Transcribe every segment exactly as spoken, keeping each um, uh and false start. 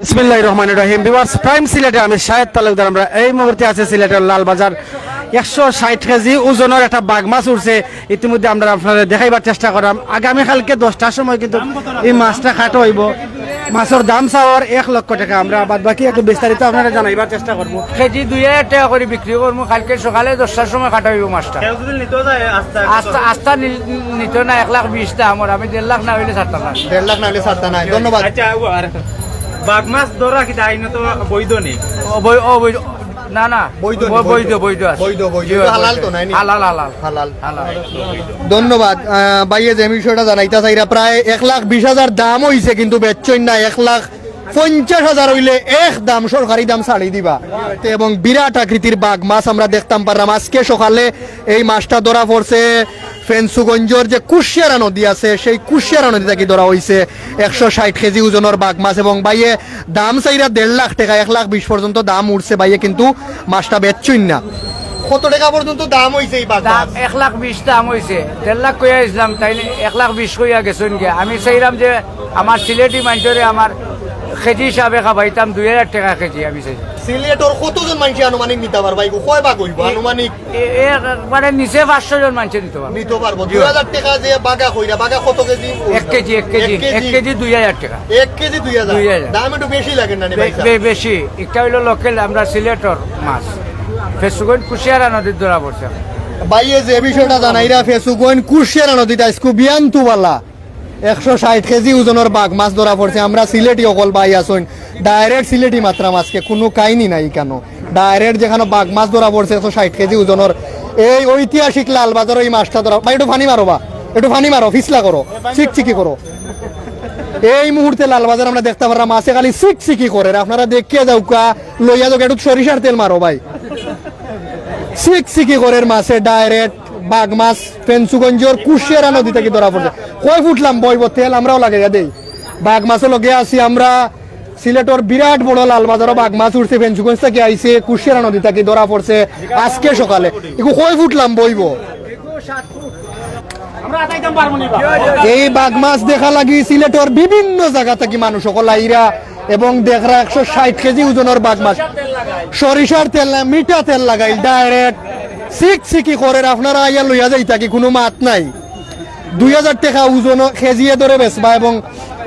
বিসমিল্লাহির রহমানির রহিম। Viewers, prime সিলেটে আমি শাহেদ তালুকদার। আমরা এই মুহূর্তে আছি সিলেটের লালবাজার। একশো ষাট কেজি ওজনের একটা বাঘ মাছ উঠছে। ইতিমধ্যে আমরা আপনারারে দেখাইবার চেষ্টা করলাম, আগামীকালকে দশটার সময় কিন্তু এই মাছটা কাটা অইবো। মাছর দাম চাওয়ার এক লক্ষ টাকা। আমরা বাদ বাকি একটু বিস্তারিত আপনারারে জানাইবার চেষ্টা করমু। কেজি দুই হাজার টেকা করি বিক্রি করমু, কালকে সকালে দশটার সময় কাটা অইবো মাছটা। কেউ যদি নিতে যায়, আস্তা আস্তা, আস্তা নি-, নিত না, এক লাখ বিশ দাম ওর, আমি দেড় লাখ না অইলে ছাড়তাম না। দেড় লাখ না অইলে ছাড়তা নায়। ধন্যবাদ। আচ্ছা, ও আর একটা। বাঘ মাছ ধরা কিতা আইনত বৈধ নি? ও বৈ-, ও বৈধ, না, না। বৈধ নি, ব-, বৈধ, বৈধ। বৈধ আছে। বৈধ, বৈধ। জি, হালাল তো নায় নি? হালাল, হালাল। হালাল। হালাল। ধন্যবাদ। আহ, ভাইয়ে যে বিষয়টা জানাইতা চাইরা, প্রায় এক লাখ বিশ হাজার দাম অইছে, কিন্তু বেচছইন না। এক লাখ পঞ্চাশ হাজার অইলে এক দাম, সরকারি দাম ছাড়ি দিবা। এবং বিরাট আকৃতির বাঘ মাছ আমরা দেখতাম পারলাম। আজকে সকালে এই মাছটা ধরা পড়ছে ফেঞ্চুগঞ্জর যে কুশিয়ারা নদী আছে, সেই কুশিয়ারা নদী থাকি ধরা অইছে একশো ষাট কেজি ওজনর বাঘ মাছ। এবং ভাইয়ে দাম চাইরা দেড় লাখ টাকা, এক লাখ বিশ পর্যন্ত দাম উঠছে ভাইয়ে, কিন্তু মাছটা বেচছইন না। কত টাকা পর্যন্ত দাম অইছে এই বাঘ দাম মাছ? এক লাখ বিশ দাম অইছে, দেড় লাখ কইয়া আইছলাম, তাইন এক লাখ বিশ কইয়া গেছইন গিয়া। আমি চাইরাম যে আমার সিলেটি মাইনষরে আমার কেজি হিসাবে খাবাইতাম, দুই হাজার টাকা কেজি আমি চাই। সিলেটর কতজন মাইনষে আনুমানিক নিতা পারবা? ইগু কয় ভাগ অইবো এ-, আনুমানিক? এ-, এ-, মানে নিচে পাঁচশো জন মাইনষে নিতো পারবো। নিতো পারবো। জি। দুই হাজার টাকা যে বাঘা কইরা, বাঘা কত কেজি? এক কেজি, এক কেজি, এক কেজি? এক কেজি দুই হাজার টাকা। এক কেজি দুই হাজার? দুই হাজার। দাম একটু বেশি লাগে না নি বে-, ভাই সাহেব? বে-, বেশি। একটা অইলো লোকাল আমরা সিলেটর মাছ। ফেঞ্চুগঞ্জ কুশিয়ারা নদীত ধরা পড়ছে। ভাইয়ে যে বিষয়টা জানাইরা, ফেঞ্চুগঞ্জ কুশিয়ারা নদীত আইজকু বিয়ান তুবালা একশো ষাট কেজি ওজনর বাঘ মাছ ধরা পড়ছে। আমরা সিলেটি অকল ভাই আছইন, direct সিলেটি মাতরাম আজকে, কুনু কাহিনী নাই কেন। Direct যেখানো বাঘ মাছ ধরা পড়ছে একশো ষাট কেজি ওজনর, এই ঐতিহাসিক লালবাজারো এই মাছটা ধরা। ভাই, একটু পানি মারো বা, একটু পানি মারো, ফিসলা করো, চিকচিকি করো। এই মুহূর্তে লালবাজার আমরা দেখতা পাররাম, মাছে খালি চিকচিকি করের। আপনারা দেখিয়া যাউক্কা, লইয়া যাউক্কা, একটু সরিষার তেল মারো ভাই। চিকচিকি করের মাছে direct বাঘ মাছ ফেঞ্চুগঞ্জর কুশিয়ারা নদী থাকি ধরা পড়ছে। কয় ফুট লাম্বা অইবো, তেল আমরাও লাগাইয়া দেই। বাঘ মাছও লগে আছি আমরা। সিলেটর বিরাট বড় লালবাজারো বাঘ মাছ উঠছে, ফেঞ্চুগঞ্জ থাকি আইছে, কুশিয়ারা নদী থাকি ধরা পড়ছে আজকে সকালে। ইগু কয় ফুট লাম্বা অইবো? এই বাঘ মাছ দেখা লাগি সিলেটর বিভিন্ন জাগা থাকি মানুষ অকল আইরা এবং দেখরা একশো ষাট কেজি ওজনর বাঘ মাছ। সরিষার তেল না, মিঠা তেল লাগাইল direct। চিকচিকি করের, আপনারা আইয়া লইয়া যাইতা কি, কুনু মাত নাই। দুই হাজার টাকা ওজন কেজিয়ে ধরে বেচবা এবং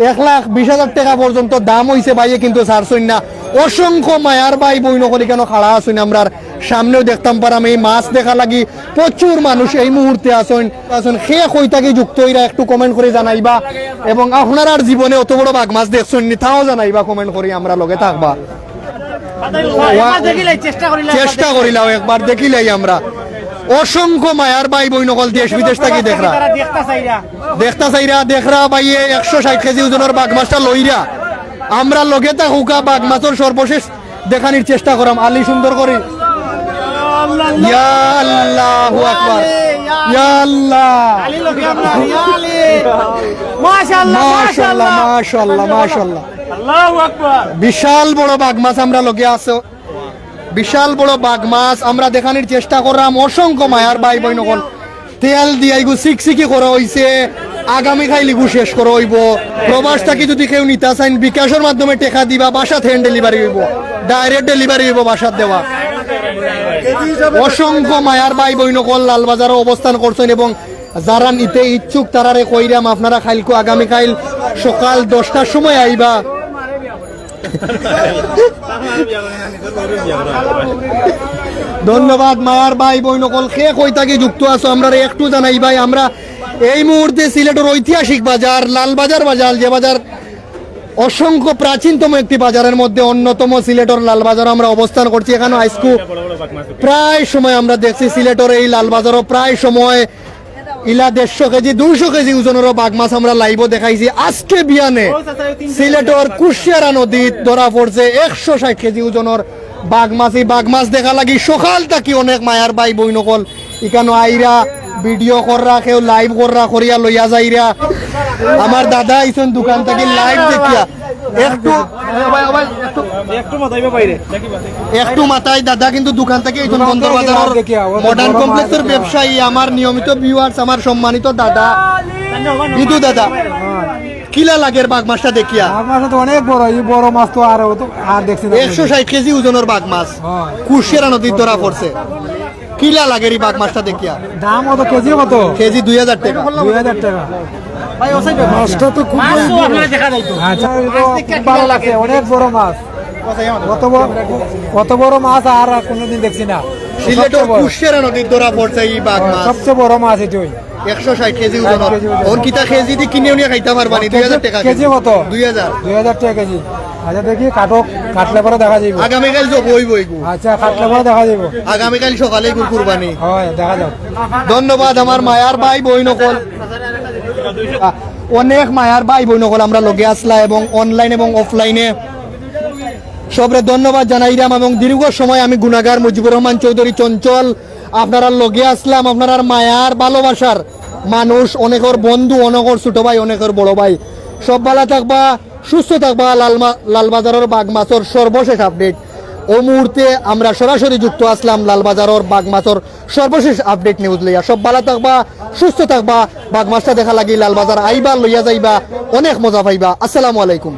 এক লাখ বিশ হাজার টাকা পর্যন্ত দাম অইছে, ভাইয়ে কিন্তু ছাড়ছইন না। অসংখ্য মায়ার ভাই বইন অকল ইকানো খাড়া আছইন, আমরার সামনেও দেখতাম পাররাম এই মাছ দেখা লাগি প্রচুর মানুষ এই মুহূর্তে আছইন। আছইন, কে কই থাকি যুক্ত অইরা একটু comment করি জানাইবা, এবং আপনারার জীবনে অত বড় বাঘ মাছ দেখছইন নি, তাও জানাইবা comment করি, আমরার লগে থাকবা। একবার দেখিলাই, চেষ্টা করিলাই, চেষ্টা করিলাও, একবার দেখিলাই আমরা। অসংখ্য মায়ার ভাই বইন অকল দেশ বিদেশ থাকি দেখরা। তারা দেখতা চাইরা। দেখতা চাইরা, দেখরা ভাইয়ে একশো ষাট কেজি ওজনর বাঘ মাছটা লইরা। আমরার লগে থাকুক্কা, বাঘ মাছর সর্বশেষ দেখানির চেষ্টা করাম। আলী সুন্দর করি। ইয়া আল্লাহু আকবার। ইয়া আল্লাহ। আলী লগে আমরা, ইয়া আলী। মাশাআল্লাহ, মাশাআল্লাহ, মাশাআল্লাহ। মাশাআল্লাহ, মাশাআল্লাহ। আল্লাহু আকবার। বিশাল বড় বাঘ মাছ আমরার লগে আছে। বিশাল বড় বাঘ মাছ আমরা দেখানির চেষ্টা কররাম। অসংখ্য মায়ার ভাই বইন অকল তেল দিয়া ইগু চিকচিকি করা অইছে। আগামীকাইল ইগু শেষ করা অইবো। প্রবাস থাকি যদি কেউ নিতা চাইন, বিকাশর মাধ্যমে টেকা দিবা, বাসাত hand delivery অইবো, direct delivery অইবো, বাসাত দেওয়া। অসংখ্য মায়ার ভাই বইন অকল লালবাজারো অবস্থান করছইন এবং যারা নিতে ইচ্ছুক তারারে কইরাম, আপনারা কাইলকু আগামীকাইল সকাল দশটার সময় আইবা। ধন্যবাদ মায়ার ভাই বইন অকল, কে কই থাকি যুক্ত আছো, আমরারে একটু জানাইবায়। আমরা এই মুহূর্তে সিলেটর ঐতিহাসিক বাজার, লালবাজার বাজার, যে বাজার অসংখ্য প্রাচীনতম একটি বাজারের মধ্যে অন্যতম, সিলেটর লালবাজারো আমরা অবস্থান করছি। এখানো আইজকু প্রায় সময় আমরা দেখছি সিলেটর এই লালবাজারো প্রায় সময় ইলা দেড়শো কেজি, দুইশো কেজি ওজনরও বাঘ মাছ আমরা live-ও দেখাইছি। আজকে বিয়ানে সিলেটর কুশিয়ারা নদীত ধরা পড়ছে একশো ষাট কেজি ওজনর বাঘ মাছ। এই বাঘ মাছ দেখা লাগি সকাল থাকি অনেক মায়ার ভাই বইন অকল ইকানো আইরা, video কররা, কেউ live কররা, করিয়া লইয়া যাইরা। আমার দাদা আইছইন দোকান থাকি live দেখিয়া। একটু, ও ভাই, ও ভাই, একটু, একটু মাতাইবা বাইরে। একটু মাতাই দাদা, কিন্তু দোকান থাকি আইছইন বন্দরবাজারর modern complex-র ব্যবসায়ী, আমার নিয়মিত viewers, আমার সম্মানিত দাদা, বিধু দাদা। কিলা লাগের বাঘ মাছটা দেখিয়া? বাঘ মাছ তো অনেক বড়, এই বড় মাছ তো আর, ও তো আর দেখছি না। একশো ষাইট কেজি ওজনর বাঘ মাছ। হ্যাঁ। কুশিয়ারা নদীত ধরা পড়ছে। কিলা লাগের ই বাঘ মাছটা দেখিয়া? দাম কত? কেজি কত? কেজি দুই হাজার টেকা। দুই হাজার টেকা। মাছটা তো খুব আচ্ছা, এই তো খুব ভালো লাগছে, অনেক বড় মাছ। কত বড়, কত বড় মাছ আর কোনোদিন দেখছি না। সিলেটর সবচেয়ে বড়। কুশিয়ারা নদীত ধরা পড়ছে ই বাঘ মাছ। সবচেয়ে বড় মাছ এটাই। একশো ষাইট কেজি ওজন। ষাইট কেজি ওজন। অখন কিতা কেজি দি কিনে উনিয়া খাইতা পারবা নি? দুই হাজার টেকা কেজি। কেজি কত? দুই হাজার। দুই হাজার টেকা কেজি। আচ্ছা, দেখি কাটক, কাটলে পরে দেখা যাইব। আগামীকাইল জব অইবো ইগু। আচ্ছা, কাটলে পরে দেখা যাইব। আগামীকাইল সকালে ইগুর কুরবানি। হয়, দেখা যাক। ধন্যবাদ আমার মায়ার ভাই বইন অকল। অনেক মায়ার ভাই বইন অকল আমরার লগে আছলা এবং online এবং offline-এ সবরে ধন্যবাদ জানাইরাম এবং দীর্ঘ সময় আমি গুনাগার মুজিবুর রহমান চৌধুরী চঞ্চল আপনারার লগে আছলাম, আপনারার মায়ার ভালোবাসার মানুষ, অনেকর বন্ধু, অনেকর ছোট ভাই, অনেকর বড় ভাই। সব ভালা থাকবা, সুস্থ থাকবা। লালমা-, লালবাজারর বাঘ মাছর সর্বশেষ update। অউ মুহূর্তে আমরা সরাসরি যুক্ত আছলাম লালবাজারর বাঘ মাছর সর্বশেষ update news লইয়া। সব ভালা থাকবা, সুস্থ থাকবা। বাঘ মাছটা দেখা লাগি লালবাজার আইবা, লইয়া যাইবা, অনেক মজা পাইবা। আসসালামু আলাইকুম।